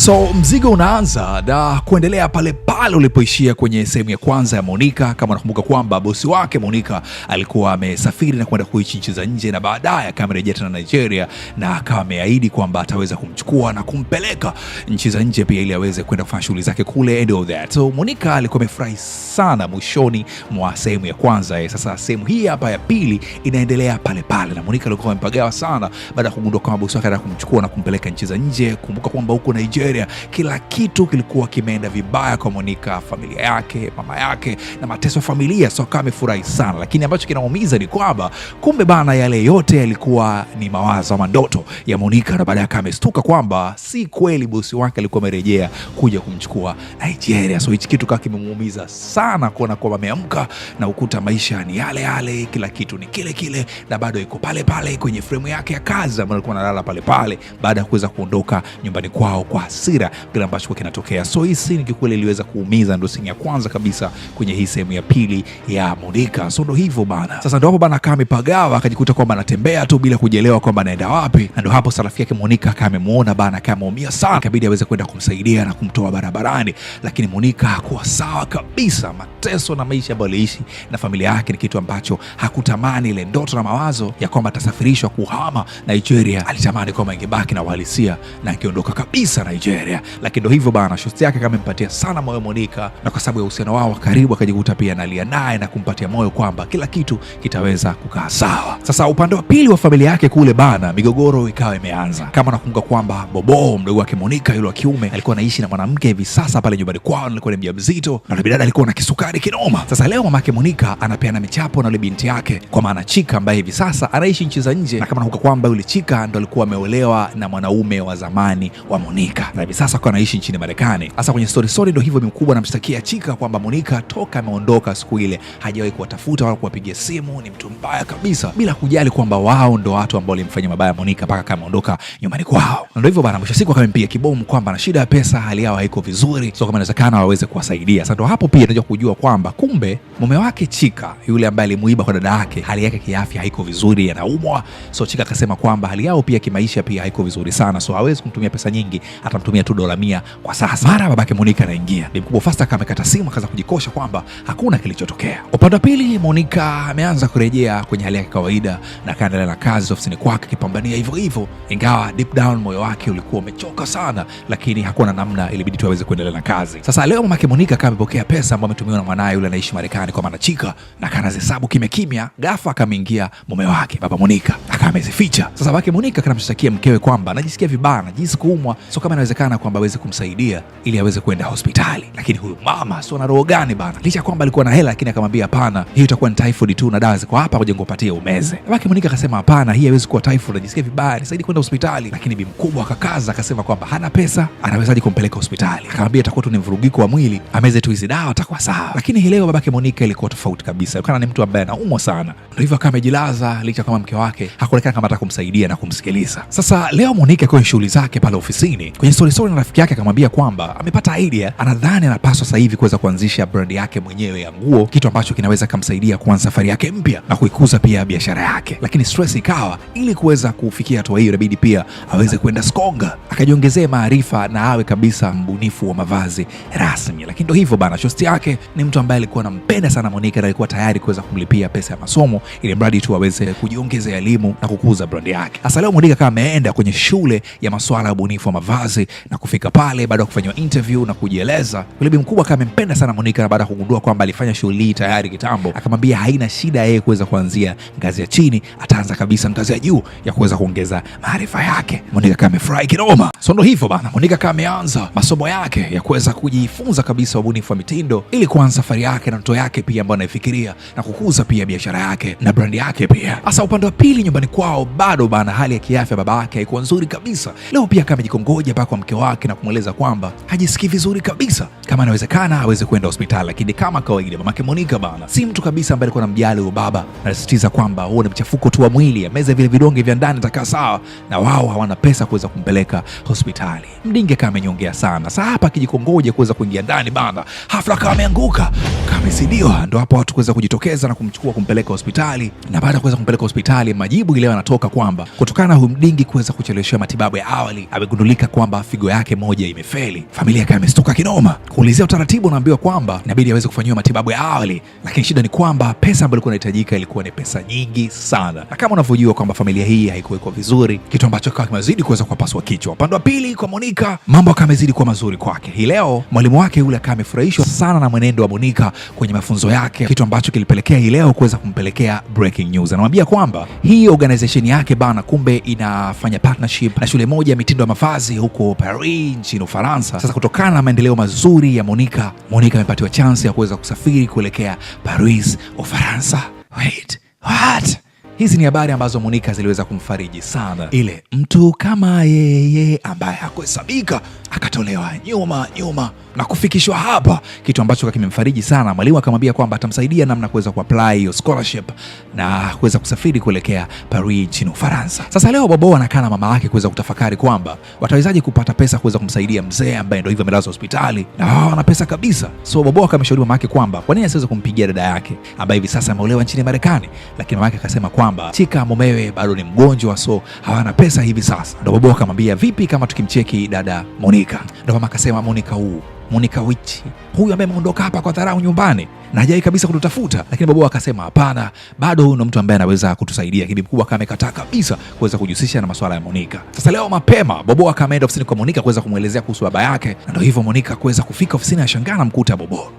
So mzigo unaanza na kuendelea pale pale ulipoishia kwenye sehemu ya kwanza ya Monica. Kama unakumbuka kwamba bosi wake Monica alikuwa amesafiri na kwenda kuishi nchi za nje, na baadaye akawa amerejea tena Nigeria, na akawa ameahidi kwamba ataweza kumchukua na kumpeleka nchi za nje pia ili aweze kwenda kufanya shughuli zake kule and all that. So Monica alikuwa amefurahi sana mwishoni mwa sehemu ya kwanza. Sasa sehemu hii hapa ya pili inaendelea pale pale, na Monica alikuwa amepagawa sana baada ya kugundua kwamba bosi wake anataka kumchukua na kumpeleka nchi za nje. Kumbuka kwamba huko Nigeria kila kitu kilikuwa kimeenda vibaya kwa Monica, familia yake, mama yake na mateso ya familia, so akawa amefurahi sana, lakini ambacho kinaumiza ni kwamba kumbe bana, yale yote yalikuwa ni mawazo ama ndoto ya Monica, na baadaye akawa amestuka kwamba si kweli bosi wake alikuwa amerejea kuja kumchukua Nigeria. So hichi kitu kawa kimemuumiza sana kuona kwamba ameamka na ukuta maisha ni yale yale, kila kitu ni kile kile, na bado iko pale pale kwenye fremu yake ya kazi ambayo alikuwa analala pale pale baada ya kuweza kuondoka nyumbani kwao kwa hasira kile ambacho kinatokea. So hii scene kiukweli iliweza kuumiza, ndo scene ya kwanza kabisa kwenye hii sehemu ya pili ya Monica. So ndo hivyo bana. Sasa ndo hapo bana, akawa amepagawa akajikuta kwamba anatembea tu bila kujielewa kwamba anaenda wapi, na ndo hapo rafiki yake Monica akawa amemuona bana, akawa ameumia sana, ikabidi aweze kwenda kumsaidia na kumtoa barabarani, lakini Monica hakuwa sawa kabisa. Mateso na maisha ambayo aliishi na familia yake ni kitu ambacho hakutamani. Ile ndoto na mawazo ya kwamba atasafirishwa kuhama Nigeria, alitamani kwamba ingebaki na uhalisia na akiondoka kabisa Nigeria, lakini ndo hivyo bana, shosti yake kama amempatia sana moyo Monica, na kwa sababu ya uhusiano wao wa karibu akajikuta pia analia naye na kumpatia moyo kwamba kila kitu kitaweza kukaa sawa. Sasa upande wa pili wa familia yake kule bana, migogoro ikawa imeanza. Kama nakumbuka kwamba Bobo mdogo wake Monica yule wa kiume alikuwa anaishi na mwanamke hivi sasa pale nyumbani kwao, alikuwa ni mjamzito na yule bidada alikuwa na kisukari kinoma. Sasa leo mamake Monica anapeana michapo na yule binti yake, kwa maana Chika ambaye hivi sasa anaishi nchi za nje, na kama nakumbuka kwamba yule Chika ndo alikuwa ameolewa na mwanaume wa zamani wa Monica na hivi sasa kwa anaishi nchini Marekani. Sasa kwenye story ndo hivyo, mkubwa anamshtakia Chika kwamba Monica toka ameondoka siku ile hajawahi kuwatafuta wala kuwapigia simu, ni mtu mbaya kabisa, bila kujali kwamba wao ndo watu ambao walimfanyia mabaya Monica mpaka kama ameondoka nyumbani kwao. Na ndo hivyo bana, mwisho siku akampiga kibomu kwamba ana shida ya pesa, hali yao haiko vizuri, so kama inawezekana waweze kuwasaidia. Sasa ndo hapo pia tunajua kujua kwamba kumbe mume wake Chika yule ambaye alimuiba kwa dada yake, hali yake kiafya haiko vizuri, anaumwa. So Chika akasema kwamba hali yao pia kimaisha pia haiko vizuri sana, so hawezi kumtumia pesa nyingi, atamtumia tu $100 kwa sasa. Mara babake Monica anaingia, bi mkubwa Fasta kama amekata simu, akaanza kujikosha kwamba hakuna kilichotokea. Upande wa pili, Monica ameanza kurejea kwenye hali yake kawaida na akaendelea na kazi ofisini kwake akipambania hivyo hivyo, ingawa deep down moyo wake ulikuwa umechoka sana, lakini hakuwa na namna, ilibidi tu aweze kuendelea na kazi. Sasa leo mamake Monica kama amepokea pesa ambayo ametumiwa na mwanaye yule anaishi Marekani, kwa maana Chika, na kanazihesabu kimya kimya. Ghafla akameingia mume wake baba Monica akawa amezificha. Sasa babake Monica kanamshtakia mkewe kwamba anajisikia vibaya, anajisikia kuumwa, so kama inawezekana kwamba aweze kumsaidia ili aweze kwenda hospitali. Lakini huyu mama sio na roho gani bana, licha kwamba alikuwa na hela, lakini akamwambia hapana, hiyo itakuwa ni typhoid tu na dawa ziko hapa, kuja nikupatie umeze. Babake Monica akasema hapana, hii haiwezi kuwa typhoid, najisikia vibaya, nisaidie kwenda hospitali. Lakini bi mkubwa akakaza, akasema kwamba hana pesa, anawezaje kumpeleka hospitali? Akamwambia itakuwa tu ni mvurugiko wa mwili, ameze tu hizi dawa atakuwa sawa. Lakini hii leo babake Monica ilikuwa tofauti kabisa, kana ni mtu ambaye anaumwa sana, ndio hivyo akawa amejilaza, licha kama mke wake hakuonekana kama hata kumsaidia na kumsikiliza. Sasa leo Monica kwenye shughuli zake pale ofisini, kwenye story na rafiki yake akamwambia kwamba amepata idea, anadhani anapaswa sasa hivi kuweza kuanzisha brand yake mwenyewe ya nguo, kitu ambacho kinaweza kumsaidia kuanza safari yake mpya na kuikuza pia biashara yake. Lakini stress ikawa, ili kuweza kufikia hatua hiyo inabidi pia aweze kwenda Skonga akajiongezee maarifa na awe kabisa mbunifu wa mavazi rasmi. Lakini ndo hivyo bana, shosti yake ni mtu ambaye alikuwa anampenda sana Monica na alikuwa tayari kuweza kumlipia pesa ya masomo ili mradi tu aweze kujiongezea elimu na kukuza brand yake. Sasa leo Monica kama ameenda kwenye shule ya masuala ya ubunifu wa mavazi na kufika pale baada ya kufanyiwa interview na kujieleza, yule bi mkubwa kama amempenda sana Monica, na baada ya kugundua kwamba alifanya shughuli hii tayari kitambo, akamwambia haina shida yeye kuweza kuanzia ngazi ya chini, ataanza kabisa ngazi ya juu ya kuweza kuongeza maarifa yake. Monica kama amefurahi kinoma. So ndo hivyo bana, Monica kama ameanza masomo yake ya kuweza kujifunza kabisa ubunifu wa mitindo ili kuanza safari yake na ndoto yake pia ambayo anaifikiria na kukuza pia biashara yake na brand yake pia. Sasa upande wa pili nyumbani kwao bado bana, hali ya kiafya baba yake haikuwa nzuri kabisa. Leo pia kama amejikongoja paka kwa mke wake na kumweleza kwamba hajisikii vizuri kabisa, kama inawezekana aweze kwenda hospitali, lakini kama kawaida mamake Monica bana si mtu kabisa ambaye alikuwa anamjali huyo baba, anasisitiza kwamba huo ni mchafuko tu wa mwili, ameze vile vidonge vya ndani atakaa sawa, na wao hawana pesa kuweza kumpeleka hospitali. Mdinge kama amenyongea sana. Sasa hapa akijikongoja kuweza kuingia ndani bana, hafla kama ameanguka, kama amezidiwa. Ndo hapo watu kuweza kujitokeza na kumchukua kumpeleka hospitali, na baada ya kuweza kumpeleka hospitali, majibu ile yanatoka kwamba kutokana na huyu mdingi kuweza kucheleweshewa matibabu ya awali, amegundulika kwamba figo figo yake moja imefeli. Familia ikawa imestuka kinoma. Kuulizia utaratibu, anaambiwa kwamba inabidi aweze kufanyiwa matibabu ya awali, lakini shida ni kwamba pesa ambayo ilikuwa inahitajika ilikuwa ni pesa nyingi sana, na kama unavyojua kwamba familia hii haikuwekwa vizuri, kitu ambacho kawa kimezidi kuweza kuwapasua kichwa. Upande wa pili kwa Monica, mambo akawa amezidi kuwa mazuri kwake. Hii leo mwalimu wake yule akawa amefurahishwa sana na mwenendo wa Monica kwenye mafunzo yake, kitu ambacho kilipelekea hii leo kuweza kumpelekea breaking news. Anamwambia kwamba hii organization yake bana, kumbe inafanya partnership na shule moja ya mitindo ya mavazi huko Paris nchini Ufaransa. Sasa kutokana na maendeleo mazuri ya Monica, Monica amepatiwa chance ya kuweza kusafiri kuelekea Paris, Ufaransa. Wait, what? Hizi ni habari ambazo Monica ziliweza kumfariji sana. Ile mtu kama yeye ambaye hakuhesabika akatolewa nyuma nyuma na kufikishwa hapa, kitu ambacho kimemfariji sana. Mwalimu akamwambia kwamba atamsaidia namna kuweza kuapply hiyo scholarship na kuweza kusafiri kuelekea Paris nchini Ufaransa. Sasa leo Bobo anakaa na mama yake kuweza kutafakari kwamba watawezaje kupata pesa kuweza kumsaidia mzee ambaye ndio hivyo amelazwa hospitali na wao wana pesa kabisa. So Bobo akamshauri mama yake kwamba kwa nini asiweze kumpigia dada yake ambaye hivi sasa ameolewa nchini Marekani, lakini mama yake akasema kwamba Chika mumewe bado ni mgonjwa, so hawana pesa hivi sasa. Ndo Bobo akamwambia vipi kama tukimcheki dada Monica? Ndo mama akasema Monica huu Monica Wichi huyu ambaye ameondoka hapa kwa dharau nyumbani na hajai kabisa kututafuta. Lakini Bobo akasema hapana, bado huyu ndo mtu ambaye anaweza kutusaidia. Kibi mkubwa kama amekataa kabisa kuweza kujihusisha na masuala ya Monica. Sasa leo mapema Bobo akaenda ofisini kwa Monica kuweza kumwelezea kuhusu baba yake, na ndo hivyo Monica kuweza kufika ofisini, ashangaa namkuta Bobo. Wewe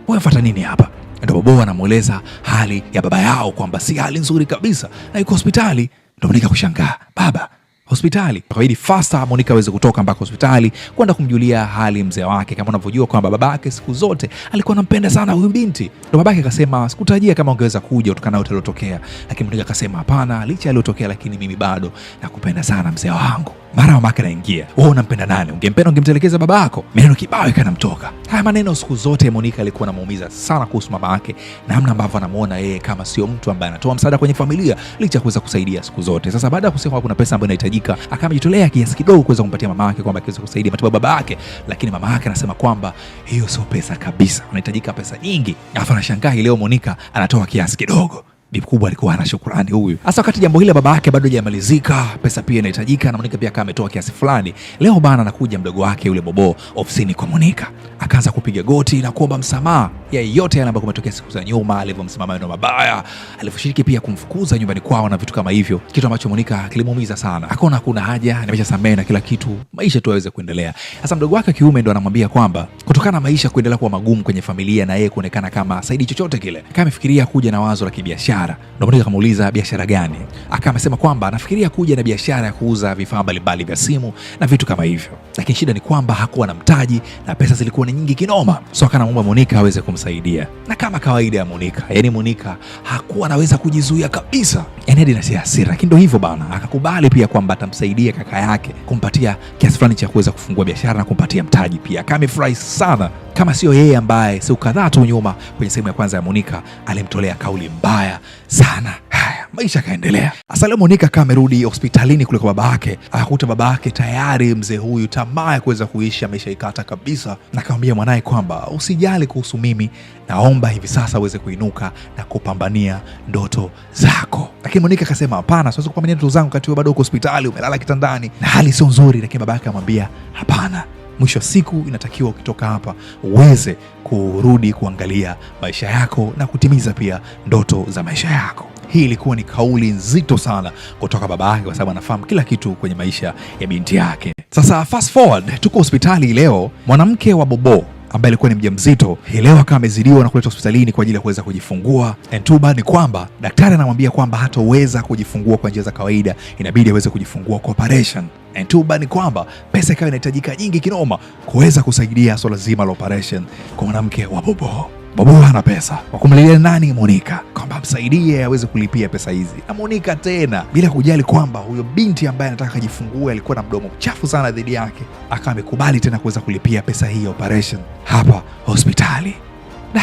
unafuata nini hapa? Ndo Bobo anamweleza hali ya baba yao kwamba si hali nzuri kabisa na yuko hospitali. Ndo Monica kushangaa, baba hospitali. Ikabidi fasta Monica aweze kutoka mpaka hospitali kwenda kumjulia hali mzee wake. Kama unavyojua kwamba babake siku zote alikuwa anampenda sana huyu binti. Ndo babake akasema sikutarajia kama ungeweza kuja kutokana na yote yaliyotokea, lakini Monica akasema hapana, licha yaliyotokea, lakini mimi bado nakupenda sana mzee wangu. Mara mamake anaingia, wewe unampenda nani? Ungempenda ungemtelekeza babako? Maneno kibao ikanamtoka. Haya maneno siku zote Monica alikuwa anamuumiza sana kuhusu mama yake, namna ambavyo anamuona yeye kama sio mtu ambaye anatoa msaada kwenye familia licha ya kuweza kusaidia siku zote. Sasa baada ya kusema kuna pesa ambayo inahitajika, akamjitolea kiasi kidogo kuweza kumpatia mama yake kwamba akiweza kusaidia matibabu baba yake, lakini mama yake anasema kwamba hiyo sio pesa kabisa, anahitajika pesa nyingi. Alafu anashangaa leo Monica anatoa kiasi kidogo. Bibi kubwa alikuwa ana shukrani huyu. Hasa wakati jambo hili baba yake bado hajamalizika, pesa pia inahitajika na Monica pia kama ametoa kiasi fulani. Leo bana anakuja mdogo wake yule Bobo ofisini kwa Monica. Akaanza kupiga goti na kuomba msamaha ya yote yale ambayo kumetokea siku za nyuma, alivyomsema maneno mabaya, alivyoshiriki pia kumfukuza nyumbani kwao na vitu kama hivyo, kitu ambacho Monica kilimuumiza sana. Akaona kuna haja, nimeshasamehe na kila kitu, maisha tu yaweze kuendelea. Sasa mdogo wake kiume ndo anamwambia kwamba kutokana na maisha kuendelea kuwa magumu kwenye familia na yeye kuonekana kama saidi chochote kile, akawa amefikiria kuja na wazo la kibiashara. Ndo Monica akamuuliza biashara gani? Akawa amesema kwamba anafikiria kuja na biashara ya kuuza vifaa mbalimbali vya simu na vitu kama hivyo, lakini shida ni kwamba hakuwa na mtaji na pesa zilikuwa ni nyingi kinoma. So akanamwomba Monica aweze kumsaidia, na kama kawaida ya Monica, yani Monica hakuwa anaweza kujizuia kabisa, yani hadi na hasira, lakini ndo hivyo bana, akakubali pia kwamba atamsaidia kaka yake kumpatia kiasi fulani cha kuweza kufungua biashara na kumpatia mtaji pia. Akawa amefurahi sana, kama sio yeye ambaye siku kadhaa tu nyuma kwenye sehemu ya kwanza ya Monica alimtolea kauli mbaya sana. Haya, maisha yakaendelea. Sasa leo Monica kama amerudi hospitalini kule kwa baba yake, akakuta baba yake tayari mzee huyu tamaa ya kuweza kuishi ameshaikata kabisa, na akamwambia mwanaye kwamba usijali kuhusu mimi, naomba hivi sasa uweze kuinuka na kupambania ndoto zako. Lakini Monica akasema hapana, siwezi kupambania ndoto zangu wakati wewe bado uko hospitali umelala kitandani na hali sio nzuri. Lakini baba yake akamwambia hapana, mwisho wa siku inatakiwa ukitoka hapa uweze kurudi kuangalia maisha yako na kutimiza pia ndoto za maisha yako. Hii ilikuwa ni kauli nzito sana kutoka baba yake, kwa sababu anafahamu kila kitu kwenye maisha ya binti yake. Sasa fast forward, tuko hospitali leo, mwanamke wa Bobo ambaye alikuwa ni mjamzito hii leo akawa amezidiwa na kuletwa hospitalini kwa ajili ya kuweza kujifungua. And too bad ni kwamba daktari anamwambia kwamba hatoweza kujifungua kwa njia za kawaida, inabidi aweze kujifungua kwa operation. And too bad ni kwamba pesa ikawa inahitajika nyingi kinoma kuweza kusaidia swala zima la operation kwa mwanamke wa Bobo. Bobo hana pesa, wa kumlilia nani? Monica, kwamba amsaidie aweze kulipia pesa hizi. Na Monica tena bila kujali kwamba huyo binti ambaye anataka ajifungue alikuwa na mdomo mchafu sana dhidi yake, akawa amekubali tena kuweza kulipia pesa hii ya operation hapa hospitali. Na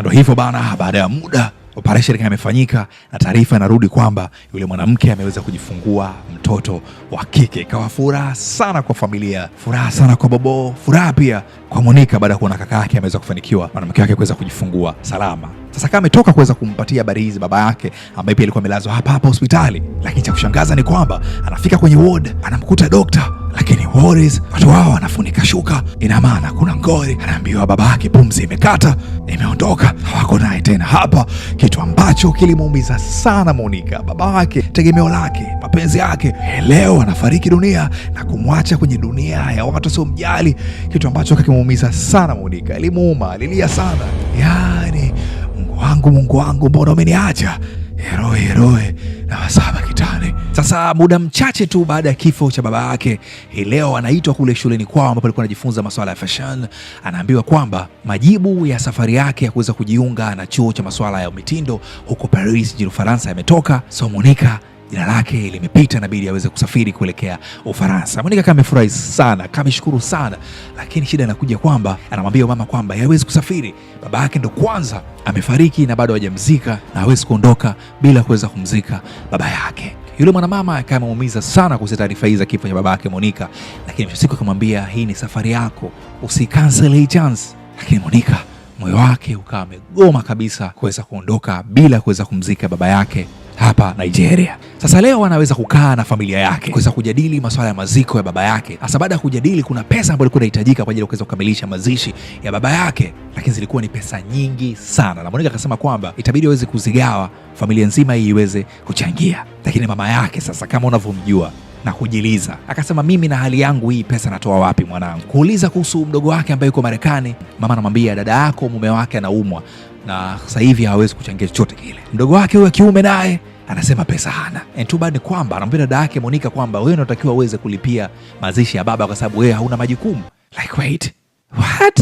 ndo hivyo bana, baada ya muda operation kama imefanyika na taarifa inarudi kwamba yule mwanamke ameweza kujifungua mtoto wa kike. Ikawa furaha sana kwa familia, furaha sana kwa Bobo, furaha pia kwa Monica baada ya kuona kaka yake ameweza kufanikiwa mwanamke wake kuweza kujifungua salama. Sasa Sasa kama ametoka kuweza kumpatia habari hizi baba yake ambaye pia alikuwa amelazwa hapa hapa hospitali, lakini cha kushangaza ni kwamba anafika kwenye ward anamkuta dokta, lakini worries, watu wao wanafunika shuka, ina maana kuna ngori. Anaambiwa baba yake pumzi imekata, imeondoka, hawako naye tena hapa, kitu ambacho kilimuumiza sana Monica. Baba yake, tegemeo lake, mapenzi yake, leo anafariki dunia na kumwacha kwenye dunia ya watu wasiomjali, kitu ambacho kikimuumiza sana Monica. Ilimuuma, alilia sana, yani Mungu wangu, Mungu wangu, mbona umeniacha? Heroe heroe na wasaba kitani. Sasa muda mchache tu baada ya kifo cha baba yake, hii leo anaitwa kule shuleni kwao ambapo alikuwa anajifunza masuala ya fashion. Anaambiwa kwamba majibu ya safari yake ya kuweza kujiunga na chuo cha masuala ya mitindo huko Paris nchini Ufaransa yametoka. So Monica jina lake limepita, inabidi aweze kusafiri kuelekea Ufaransa. Monica kama amefurahi sana, kameshukuru sana, lakini shida inakuja kwamba anamwambia mama kwamba hawezi kusafiri, baba yake ndo kwanza amefariki na bado hajamzika na hawezi kuondoka bila kuweza kumzika baba yake. Yule mwanamama akawa amemuumiza sana kuhusu taarifa hii za kifo cha baba yake Monica, lakini mwisho siku akamwambia hii ni safari yako, usicancel hii chance. Lakini Monica moyo wake ukawa amegoma kabisa kuweza kuondoka bila kuweza kumzika baba yake hapa Nigeria. Sasa leo anaweza kukaa na familia yake kuweza kujadili masuala ya maziko ya baba yake. Sasa baada ya kujadili, kuna pesa ambayo ilikuwa inahitajika kwa ajili ya kuweza kukamilisha mazishi ya baba yake, lakini zilikuwa ni pesa nyingi sana, na Monica akasema kwamba itabidi aweze kuzigawa, familia nzima hii iweze kuchangia. Lakini mama yake sasa, kama unavyomjua na kujiliza, akasema mimi na hali yangu hii pesa natoa wapi mwanangu? Kuuliza kuhusu mdogo wake ambaye yuko Marekani, mama anamwambia dada yako mume wake anaumwa na sasa hivi hawezi kuchangia chochote kile. Mdogo wake huyo kiume naye anasema pesa hana. And too bad ni kwamba anamwambia dada yake Monica kwamba wewe unatakiwa uweze kulipia mazishi ya baba kwa sababu wewe hauna majukumu. Like wait, what?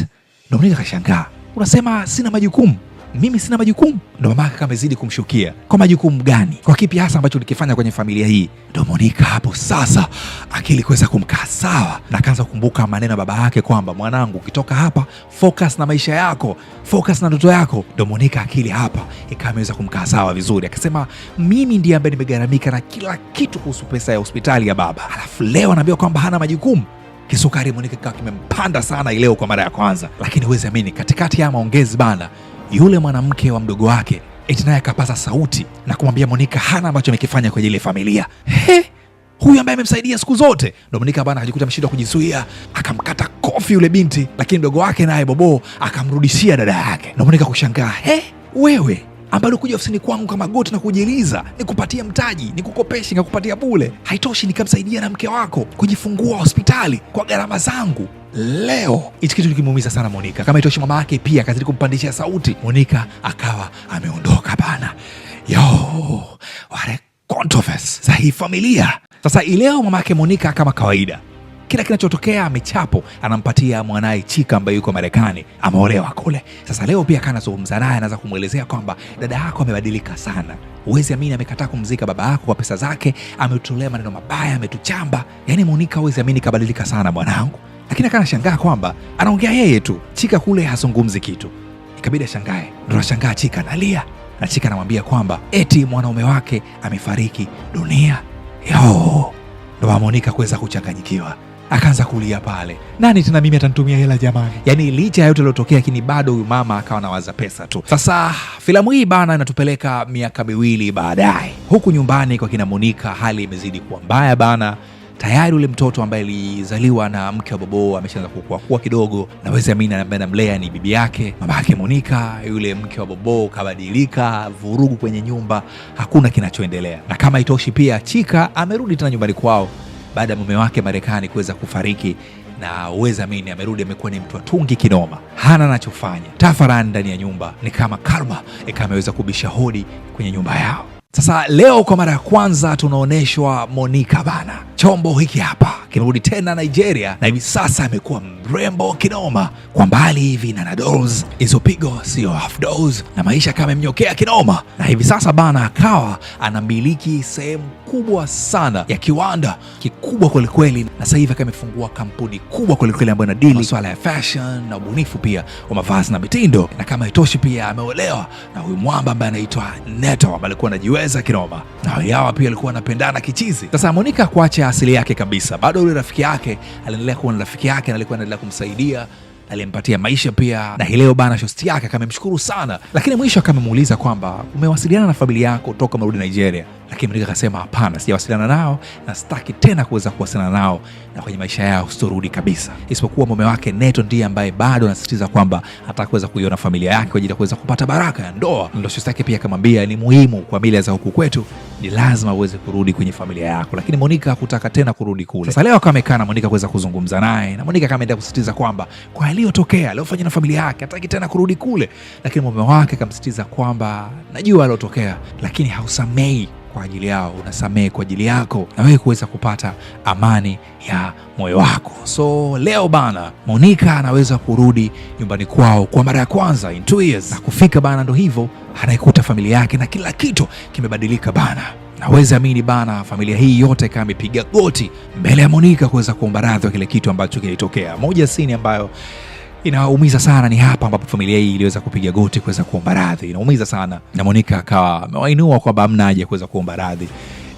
Ndo Monica akashangaa, unasema sina majukumu? Mimi sina majukumu? Ndo mama yake amezidi kumshukia. Kwa majukumu gani? Kwa kipi hasa ambacho ulikifanya kwenye familia hii? Ndo Monica hapo sasa akili kuweza kumkaa sawa, na akaanza kukumbuka maneno ya baba yake kwamba mwanangu, ukitoka hapa focus na maisha yako, focus na ndoto yako. Ndo Monica akili hapa ikawa imeweza kumkaa sawa vizuri, akasema mimi ndiye ambaye nimegharamika na kila kitu kuhusu pesa ya hospitali ya baba, alafu leo anaambiwa kwamba hana majukumu. Kisukari Monica kikawa kimempanda sana ileo kwa mara ya kwanza, lakini huwezi amini, katikati ya maongezi bana, yule mwanamke wa mdogo wake eti naye akapaza sauti na kumwambia Monica hana ambacho amekifanya kwa ajili ya familia. He, huyu ambaye amemsaidia siku zote. Ndo Monica bana akajikuta ameshindwa kujizuia, akamkata kofi yule binti, lakini mdogo wake naye Bobo akamrudishia dada yake. Ndo Monica kushangaa, he, wewe ambaye ulikuja ofisini kwangu kama goti na kujieliza, nikupatia mtaji, nikukopeshe, nikakupatia bule, haitoshi nikamsaidia na mke wako kujifungua hospitali kwa gharama zangu. Leo hichi kitu kikimuumiza sana Monica. Kama itoshi, mama yake pia akazidi kumpandishia sauti. Monica akawa ameondoka bana. Yo, what a controversy za hii familia. Sasa ileo mama yake Monica kama kawaida, kila kinachotokea amechapo anampatia mwanaye Chika ambaye yuko Marekani, ameolewa kule. Sasa leo pia kana zungumza naye, anaanza kumwelezea kwamba dada yako amebadilika sana, huwezi amini, amekataa kumzika baba yako kwa pesa zake, ametolea maneno mabaya, ametuchamba. Yani Monica, huwezi amini, kabadilika sana mwanangu. Lakini akana shangaa kwamba anaongea yeye tu, Chika kule hazungumzi kitu. Ikabidi ashangae, ndo anashangaa Chika analia, na Chika anamwambia kwamba eti mwanaume wake amefariki dunia. Yo, ndo Monica kuweza kuchanganyikiwa, akaanza kulia pale, nani tena mimi atanitumia hela jamani? Yani licha ya yote yaliyotokea, lakini bado huyu mama akawa anawaza pesa tu. Sasa filamu hii bana inatupeleka miaka miwili baadaye, huku nyumbani kwa kina Monica hali imezidi kuwa mbaya bana. Tayari ule mtoto ambaye alizaliwa na mke wa Bobo ameshaanza kukua kua kidogo, naweza amini ambaye anamlea ni bibi yake, mama yake Monica. Yule mke wa Bobo kabadilika, vurugu kwenye nyumba, hakuna kinachoendelea. Na kama itoshi pia Chika amerudi tena nyumbani kwao baada ya mume wake Marekani kuweza kufariki, na uweza amini amerudi, amekuwa ni mtu wa tungi kinoma, hana anachofanya, tafarani ndani ya nyumba, ni kama karma ikawa ameweza kubisha hodi kwenye nyumba yao. Sasa leo kwa mara ya kwanza tunaonyeshwa Monica bana, chombo hiki hapa kimerudi tena Nigeria, na hivi sasa amekuwa mrembo kinoma, kwa mbali hivi na dolls hizo pigo sio half dose, na maisha kama amemnyokea kinoma, na hivi sasa bana akawa anamiliki sehemu kubwa sana ya kiwanda kikubwa kwelikweli, na sasa hivi akawa amefungua kampuni kubwa kwelikweli ambayo inadili masuala ya fashion na ubunifu pia wa mavazi na mitindo, na kama itoshi pia ameolewa na huyu mwamba ambaye anaitwa Neto ambaye alikuwa anajiweza kinoma, na hawa pia alikuwa anapendana kichizi. Sasa Monica kuacha asili yake kabisa, bado yule rafiki yake aliendelea kuwa na rafiki yake na alikuwa anaendelea kumsaidia alimpatia maisha pia, na hii leo bana shosti yake akamemshukuru sana, lakini mwisho akamemuuliza kwamba umewasiliana na familia yako toka umerudi Nigeria? Lakini Monica akasema hapana, sijawasiliana nao na sitaki tena kuweza kuwasiliana nao, na kwenye maisha yao sitorudi kabisa, isipokuwa mume wake Neto ndiye ambaye bado anasisitiza kwamba hataka kuweza kuiona familia yake kwa ajili ya kuweza kupata baraka ya ndoa. Ndio shosti yake pia akamwambia ni muhimu kwa mila za huku kwetu, ni lazima uweze kurudi kwenye familia yako, lakini Monica hakutaka tena kurudi kule. Sasa leo akawa amekaa na Monica kuweza kuzungumza naye, na Monica akaendelea kusisitiza kwamba kwa yaliyotokea aliyofanya na familia yake hataki tena kurudi kule, lakini mume wake akamsisitiza kwamba najua aliyotokea, lakini hausamei kwa ajili yao, unasamehe kwa ajili yako na wewe kuweza kupata amani ya moyo wako. So leo bana, Monica anaweza kurudi nyumbani kwao kwa mara ya kwanza in 2 years, na kufika bana, ndo hivyo anaikuta familia yake na kila kitu kimebadilika bana. Naweza amini bana, familia hii yote kama imepiga goti mbele ya Monica kuweza kuomba radhi kwa kile kitu ambacho kilitokea. Moja scene ambayo inaumiza sana ni hapa ambapo familia hii iliweza kupiga goti kuweza kuomba radhi. Inaumiza sana, na Monica akawa amewainua kwamba hamna haja kuweza kuomba radhi,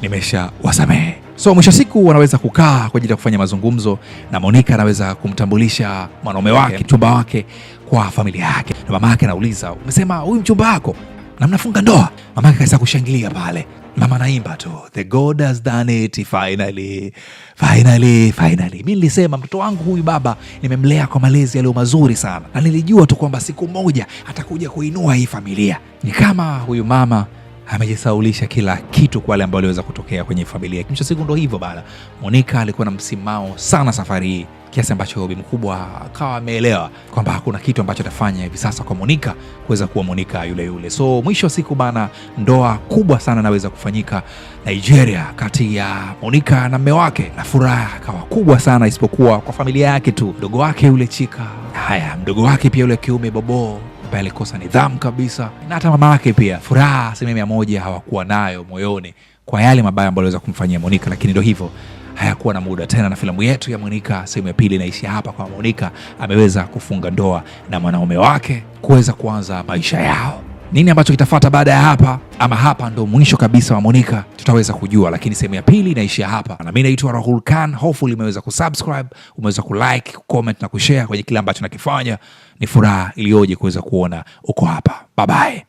nimesha wasamehe. So mwisho siku wanaweza kukaa kwa ajili ya kufanya mazungumzo, na Monica anaweza kumtambulisha mwanaume wake, mchumba wake kwa familia yake, na mama yake anauliza, umesema huyu mchumba wako na mnafunga ndoa? Mama yake akaweza kushangilia pale, mama anaimba tu the God has done it finally, finally, finally. Mi nilisema mtoto wangu huyu baba nimemlea kwa malezi yaliyo mazuri sana, na nilijua tu kwamba siku moja atakuja kuinua hii familia. Ni kama huyu mama amejisaulisha kila kitu kwa wale ambao waliweza kutokea kwenye familia. Mwisho siku ndo hivyo bana. Monica alikuwa na msimamo sana safari hii, kiasi ambacho bi mkubwa akawa ameelewa kwamba hakuna kitu ambacho atafanya hivi sasa kwa Monica kuweza kuwa Monica yule yule. So mwisho wa siku bana, ndoa kubwa sana naweza kufanyika Nigeria kati ya Monica na mme wake, na furaha akawa kubwa sana, isipokuwa kwa familia yake tu, mdogo wake yule Chika, haya mdogo wake pia yule kiume Bobo ambaye alikosa nidhamu kabisa, na hata mama yake pia. Furaha 100% hawakuwa nayo moyoni kwa yale mabaya ambayo aliweza kumfanyia Monica, lakini ndio hivyo, hayakuwa na muda tena. Na filamu yetu ya Monica sehemu ya pili inaishia hapa, kwa Monica ameweza kufunga ndoa na mwanaume wake kuweza kuanza maisha yao. Nini ambacho kitafuata baada ya hapa, ama hapa ndo mwisho kabisa wa Monica, tutaweza kujua, lakini sehemu ya pili inaishia hapa. Na mimi naitwa Rahul Khan. Hopefully umeweza kusubscribe, umeweza kulike, kucomment na kushare kwenye kile ambacho nakifanya. Ni furaha iliyoje kuweza kuona uko hapa. Bye bye.